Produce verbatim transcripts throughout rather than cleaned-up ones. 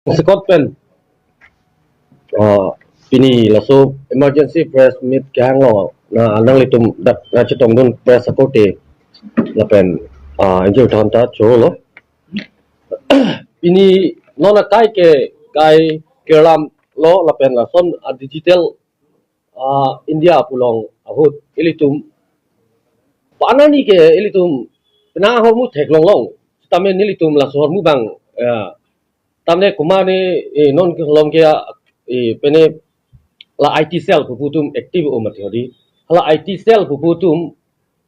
Sekot pen, ah, pini laso emergency press meet kehang lo, na nanglitum dak nangchetongdun press ako te lapen, ah, injur thon ta choro lo. Pini non akai ke kai kerlam lo lapen lason a digital, ah, India pu along ahut ilitum panani ke ilitum penang ahormu theklong long. Sitame nelitum laso ahormu abang, ah, tamne komatne, eh, non ke holom ke, eh, pine la I T cell pupu atum active o mati hodi. Hala I T cell pupu atum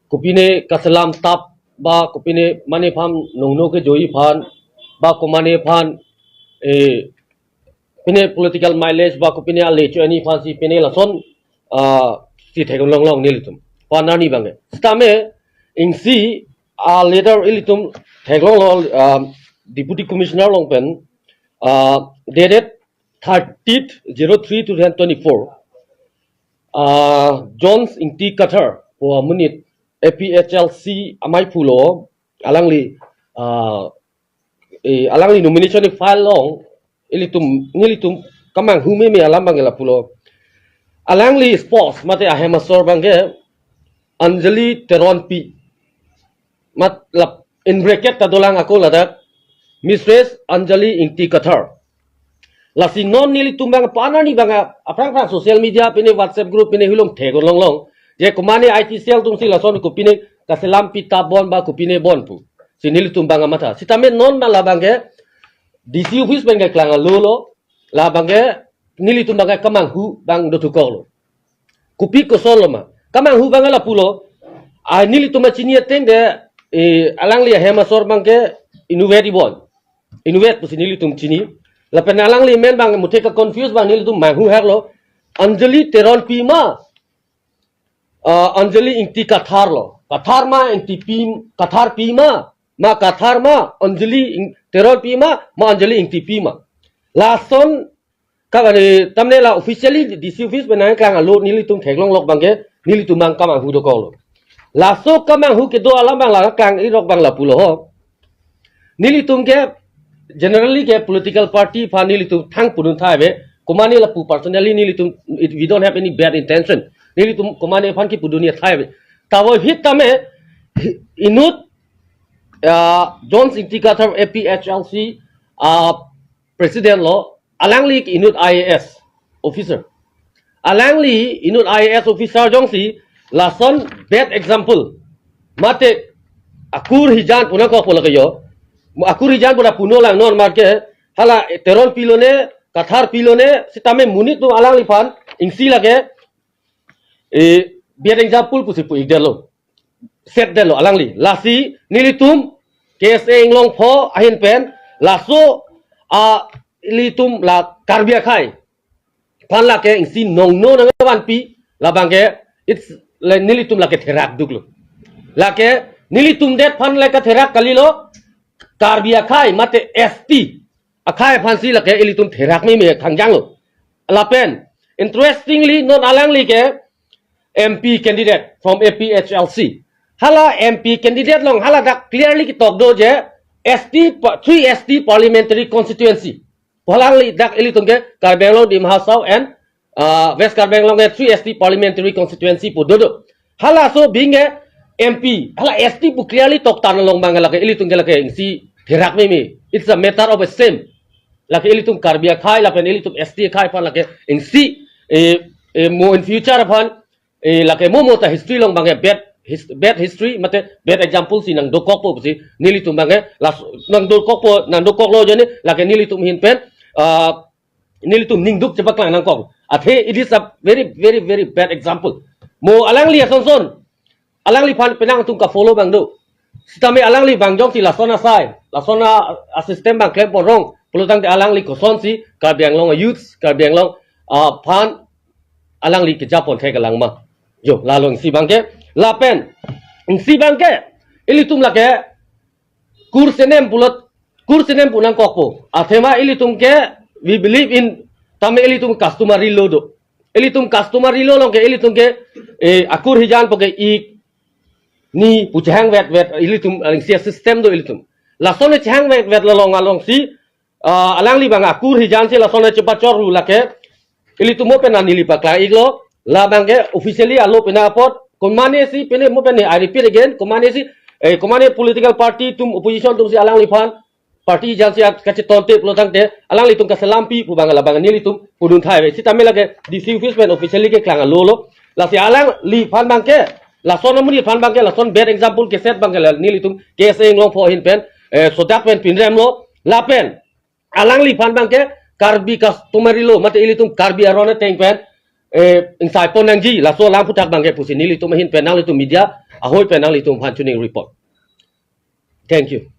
kopine kaselam tap ba kopine mane aphan nongno kejoi aphan ba komatne aphan, eh, pine political mileage ba kopine ale cho-ani aphansi pine lason, ah, si theklong long nelitum panani abang ke. Sitame isi a letter ilitum theklong lo, ah, Deputy Commissioner along pen, ah, dated thirtieth zero three two thousand twenty-four. Ah, Jones Ingti Kathar pu amonit A P H L C amei pulo, alangli, ah, eh, alangli nomination file long, ilitum, nelitum kemanghu meme alam abang ke lapulo. Alangli spouse mate ahem asor abang ke Anjali Teronpi. Mat lap in bracket ta dolang ako ladak Mistress Anjali Ingti Kathar. Lasi non nelitum abang panani abang aphrang aphrang social media pine WhatsApp group pine hulom theklong long. Je komatne I T cell atumsi lason kopine kaselam pi tap bon ba kopine bon pu. Si nelitum abang matha. Sitame non ma labang ke D C office pen ke klang alo lo. Labang ke nelitum abang ke kemanghu abang dothukok lo. Kopi koson lo ma. Kemanghu abang lapulo. Ah, nelitum chini ateng de, eh, alangli ahem asor abang ke inutvet ibon. Inutvet pusi nelitum chini. Lapen alangli amen abang muthe ke confuse abang nelitum manghu hak lo. Anjali Teronpi ma, ah, Anjali Ingti Kathar lo. Kathar ma Ingti Pi, Kathar Pi ma, ma Kathar ma, Anjali Ing-, Teronpi ma, ma Anjali Ingti Pi ma. Lason ka, eh, tamne la officially D C office pen nangklang alo nelitum theklong lok abang ke nelitum abang kemanghu dokok lo. Laso kemanghu kedo alam abang la klang irok abang lapulo ho. Nelitum ke generally ke political party aphan nelitum thang pudun thai ave. Komatne lapu personally nelitum, it, we don't have any bad intention. Nelitum komatne aphan kepudun ya thai ave. Tavo hit tame hi-, inut, ah, Jones Ingti Kathar A P H L C, ah, president lo, alangli inut I A S officer. Alangli inut I A S officer jongsi lason bad example. Mate akur hijan pu nangkok pu lake yo. Akur hijan pu puno lang non mate hala Teronpi lone, Kathar Pi lone, sitame monit atum alangliphan isi lake, eh, bad example pusi pu-ik detlo. Set detlo alangli. Lasi nelitum K S A Inglongpho ahin pen laso a ilitum la Karbi akhei aphan lake isi nongno nangvanpi labang ke it's like nelitum lake therak duklo. Lake nelitum det aphan lake therak kalilo, Karbi akhei mate S T akhei aphansi lake ilitum therak meme khangjang lo. Lapen interestingly non alangli ke M P candidate from A P H L C. Hala M P candidate along hala dak clearly ketok do je S T pa-, three S T parliamentary constituency. Pu alangli dak ilitum ke Karbi Anglong, Dima Hasao and, uh, West Karbi Anglong ke three S T parliamentary constituency pu dodo. Halaso abang ke M P, hala S T pu clearly toktan along abang lake ilitum ke lake isi therak meme. It's a matter of a same. Lake ilitum Karbi akhei lapen ilitum S T akhei aphan lake isi, eh, eh, mo in future aphan, eh, lake mo mo ta history along abang ke bad his-, bad history mate bad example si nangdokokpo pusi nelitum abang ke las nangdokokpo, nangdokoklo jone lake nelitum ahin pen, ah, nelitum ningduk chepaklang nangkok. Athe it is a very, very, very bad example. Mo alangli asonson, alangliphan penang atum ka-follow abang do. Sitame alangli abang jongsi lason asai, lason a, a system abang klem pon rong, pulotangte alangli kosonsi Karbi Anglong a youths, Karbi Anglong, ah, aphan alangli kejapon thek alang ma. Jo, la along isi abang ke, lapen isi abang ke ilitum lake kur senem pulot, kur senem pu nangkokpo. Athema ilitum ke, we believe in, tame ilitum customary law do. Ilitum customary law along ke ilitum ke, eh, akur hijan pu ke ik ni pu chehang vet vet ilitum aling sia system do ilitum. Lason chehang vet vet along alongsi, ah, alangli abang akur hijan si lason chepachor ru lake, ilitum mo pen neli paklang iklo, la abangke officially alo pena apot, komatne si pine mo pen, I repeat again, komatne si, eh, komatne political party atum, opposition atum si alangliphan party hijan si at kachetonte pulo tangte, alanglitum kaselampi pu abang la abang nelitum pudun thai ave. Sitame lake D C office pen officially keklang alo lo. Lasi alangliphan abangke, lason amonit aphan abangke, lason bad example keset abangke la nelitum K S A Inglongpho ahin pen, eh, sodak pen pinrem lo, lapen alangliphan abangke Karbi customary law, mate ilitum Karbi aron ateng pen, eh, ingsai pon nangji, laso alam aphuthak abangke pusi nelitum ahin pen nanglitum media ahoi pen nanglitum aphan chuning report. Thank you.